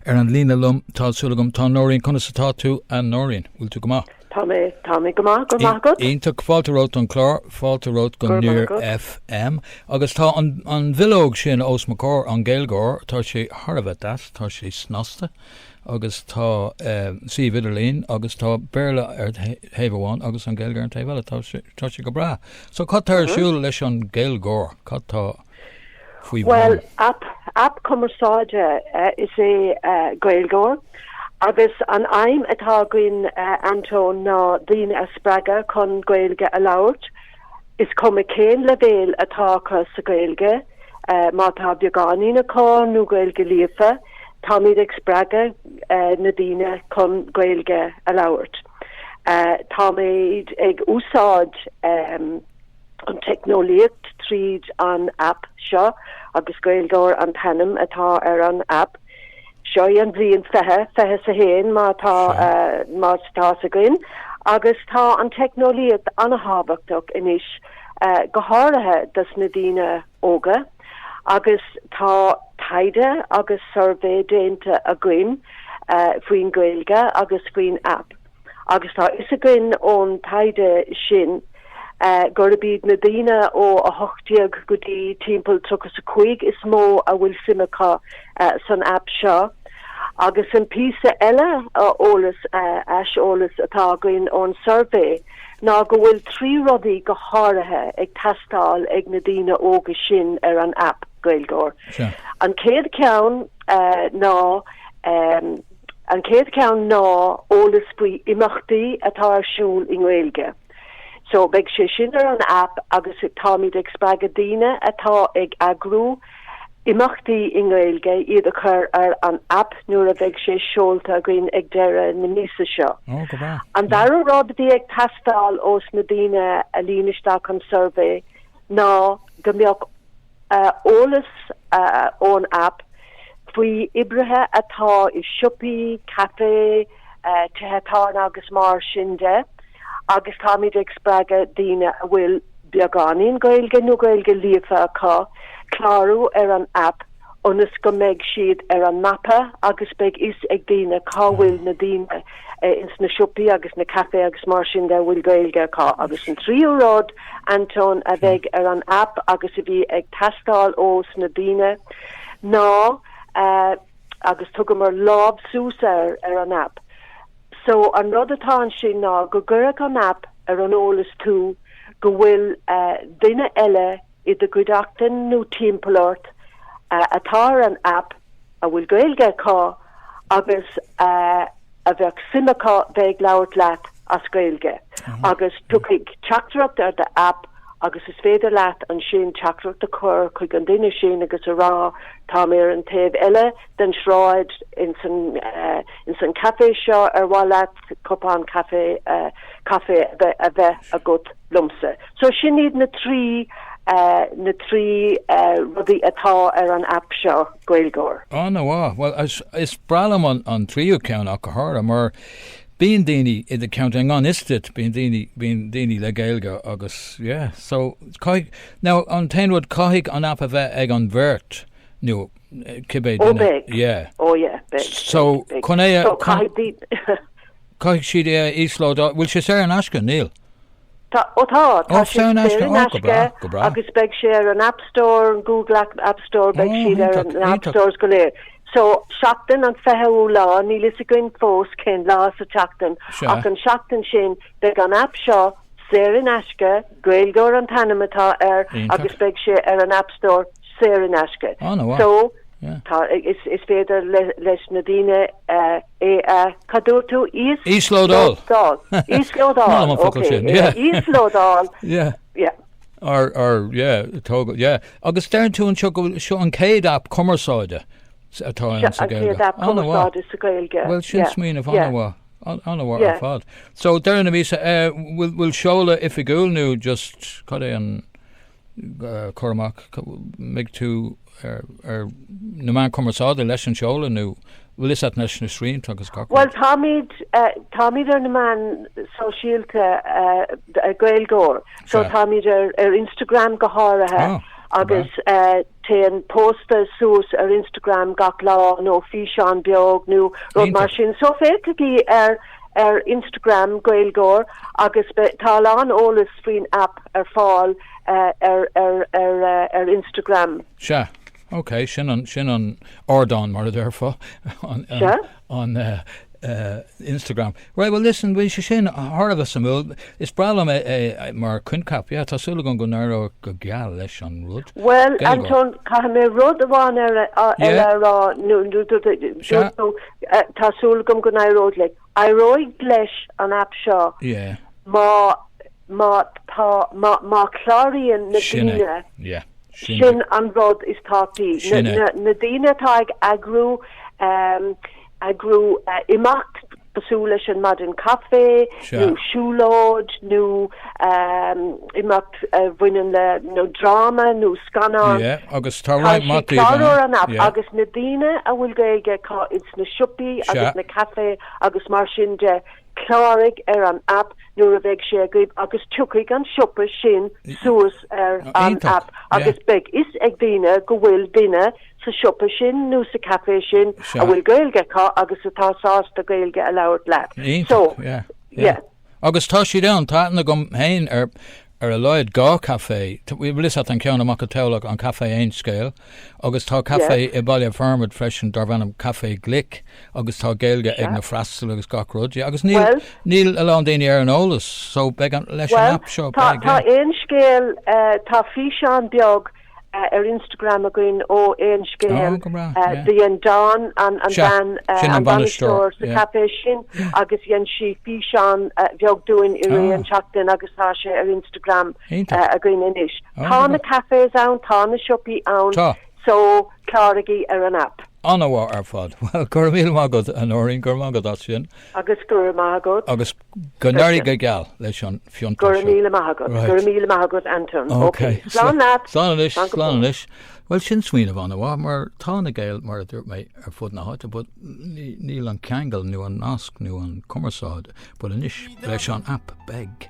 Ar an líne liom, tá súil agam, tá Nóirín. Conas atá tú, a Nóirín? Bhfuil tú go maith? Tá mé, tá mé go maith, go raibh maith agat. Iontach, fáilte romhat don chlár, fáilte romhat go Go raibh maith Near agat. FM. Agus tá an, an bhileog sin os mo chomhair, an Gaeilgeoir, tá sé thar a bheith deas, tá sé snasta agus tá suíomh idirlín agus tá Béarla ar thaobh amháin agus an Ghaeilge ar an taobh eile, tá sé, tá sé go breá. So cad tá ar siúl leis an Gaeilgeoir? Cad tá faoi Bhuel, bhun? aip, aip cumarsáide is ea Gaeilgeoir agus an aidhm atá againn, Antóin, ná daoine a spreagadh chun Gaeilge a labhairt. Is cuma cén leibhéal atá acu sa Ghaeilge, má tá beagáinín acu nó Gaeilge líofa, táimid ag spreagadh na daoine chun Gaeilge a labhairt. Táimid ag úsáid. an teicneolaíocht tríd an aip seo agus Gaeilgeoir an t-ainm atá ar an aip. Seo í an bhliain 2021 má tá má tá fhios againn agus tá an teicneolaíocht an-thábhachtach anois go háirithe dos na daoine óga agus tá taighde agus suirbhé déanta againn faoin Ghaeilge agus faoin aip. Agus tá fhios againn ón taighde sin gurb iad na daoine ó 18 go dtí timpeall 35 is mó a bhfuil suim acu san aip seo. Agus an píosa eile eolas, aiseolas atá againn ón suirbhé ná go bhfuil 3 rudaí go háirithe ag teastáil ag na daoine óga sin ar an aip, Gaeilgeoir. An chéad cheann ná. An chéad cheann ná eolas faoi imeachtaí atá ar siúl i nGaeilge. So beidh sé sin ar an aip agus táimid ag spreagadh daoine atá ag eagrú imeachtaí i nGaeilge iad a chur ar an aip nuair a bheidh sé seolta againn ag deireadh na míosa seo. Oh, go breá. An dara rud a bhí ag teastáil ós na daoine a líon isteach an suirbhé ná go mbeadh eolas ón aip faoi oibrithe atá i siopaí, caife, tithe tábhairne agus mar sin de agus táimid ag spreagadh daoine a bhfuil beagáinín Gaeilge nó Gaeilge líofa acu clárú ar an aip ionas go mbeidh siad ar an mapa agus beidh fhios ag daoine cá bhfuil na daoine ins na siopaí agus na caife agus mar sin de a bhfuil Gaeilge acu. Agus an tríú rud, Antóin, a bheidh ar an aip agus a bhí ag teastáil ós na daoine ná, agus thugamar lámh suas air ar an aip. So an rud atá ansin ná go gcuirfeadh an aip ar an eolas tú go bhfuil duine eile i do chuideachtain nó timpeall ort atá ar an aip a bhfuil Gaeilge acu agus a bheadh suim acu bheith ag labhairt leat as Gaeilge agus tiocfaidh teachtaireacht ar do aip agus is féidir leat ansin teachtaireacht a chur chuig an duine sin agus a rá tá mé ar an taobh eile den sráid ins an ins an caife seo ar mhaith leat cupán caife caife a bheith agat liomsa. So sin iad na 3 na 3 rudaí atá ar an aip seo, Gaeilgeoir. An-mhaith. Bhuel, is, is breá liom an, an tríú ceann ach go háirithe mar bíonn daoine i do cheantar, i ngan fhios duit, bíonn daoine, bíonn daoine le Gaeilge agus yeah, so caithfidh, now an t-aon rud, caithfidh an aip a bheith ag an bheirt nó cibé Ó duine, beidh. yeah. Ó yeah, beidh, So beidh, beidh. chun é a, So chun, caithfidh daoine. Caithfidh siad é a íoslódáil. Bhfuil sé saor in aisce? Níl. Tá, ó tá, tá Ó, sé saor in aisce. saor in Ó, go breá, aisce go breá. agus beidh sé ar an App Store, an Google App Store, Ó, beidh siad ar iontach, an App iontach. Stores go léir. So, seachtain an 20ú lá, níl fhios againn fós cén lá sa tseachtain, Sea. ach an seachtain sin beidh an aip seo saor in aisce, Gaeilgeoir an t-ainm atá air Iontach. agus beidh sé ar an App Store saor in aisce. An-mhaith. So, Yeah. tá, is, is féidir le, leis na daoine eh, É a, cad dúirt tú? Íos? Íoslódáil. Lódáil. Íoslódáil. Maith liom an focal Ok. sin. É a Yeah. íoslódáil. Yeah. Yeah. Or, or, yeah, tógáil, yeah. Agus deireann tú anseo go bhfuil seo an chéad aip cumarsáide atá Seo ann sa an Ghaeilge. chéad aip An-mhaith. cumarsáide sa Ghaeilge. Bhuel, sin Yeah. smaoineamh Yeah. an-mhaith. An-mhaith ar Yeah. fad. So, deireadh na míosa, eh, bhfuil, bhfuil seoladh oifigiúil nó just, cad é an, cur amach, mbeidh tú ar ar na meáin cumarsáide leis an seoladh nó bhfuil fhios a't leis na srianta agus gach Bhuel rud? táimid táimid ar na meáin sóisialta Gaeilgeoir so Sea. táimid ar ar Instagram go háirithe Ah, sea. agus téann post suas ar Instagram gach lá nó físeán beag nó rud mar sin. So féachaigí ar ar Instagram Gaeilgeoir agus tá a lán eolas faoin app ar fáil ar ar ar ar Instagram. Sea. Ok, sin an sin an ardán mar a déarfá an an Instagram. Right, well listen, bhí sé sin thar a bheith suimiúil. Is breá liom é é mar coincheap. Yeah, tá súil agam go n-éireoidh go geal leis an rud. Bhuel, Anton, caithfidh mé rud amháin eile a rá nó tú tá súil agam go n-éireoidh leis. Éireoidh leis an app seo má má tá má má chláraíonn na daoine. Yeah. Sin an rud is tábhachtaí. Na daoine atá ag eagrú eagrú imeacht cosúil leis an maidin caife nó siúlóid nó imeacht a bhaineann le nó dráma nó scannán. Agus tá roinnt mhaith daoibh ann. Clárú ar an app agus na daoine a bhfuil Gaeilge acu ins na siopaí agus na caife agus mar sin de, Cláraigh ar an aip nuair a bheidh sé agaibh agus tiocfaidh an siopa sin suas ar an aip agus beidh fhios ag daoine go bhfuil duine sa siopa sin nó sa café sin a bhfuil Gaeilge acu agus atá sásta Gaeilge a labhairt leat. So, yeah. Agus tá siad ann, tá aithne agam féin ar Ar a laghad 2 caifé, bhfuil fhios agat an ceann i Machaire Tamhlacht, an Café Aon Scéal, agus tá caifé i Baile Formaid freisin darb ainm Café Glic agus tá Gaeilge ag na freastalaithe agus gach rud. Yeah, agus níl, níl a lán daoine ar an eolas, so beidh an, leis an app seo, beidh, yeah. Tá Aon Scéal, tá físeán beag ar Instagram againn ó Aon Scéal. Do dhein Dawn an bhean an bainisteoir sa chaifé sin agus dhein sí físeán bheag dúinn i rith an tseachtain agus tá sé ar Instagram againn anois. Tá na cafés ann, tá na siopaí ann, so cláraigí ar an app. An-mhaith ar fad. Bhuel, go raibh míle maith agat, a Nóirín, go raibh maith agat as sin. Agus go raibh maith agat. Agus go n-éirí go geal leis an fiontar seo. Go raibh míle maith agat. Go raibh míle maith agat, Anton. Ok. Slán leat. Slán anois, slán anois. Bhuel, sin smaoineamh an-mhaith, mar tá na Gaeil, mar a dúirt mé, ar fud na háite, but níl an ceangal nó an nasc nó an cumarsáid, but anois leis an app, beidh.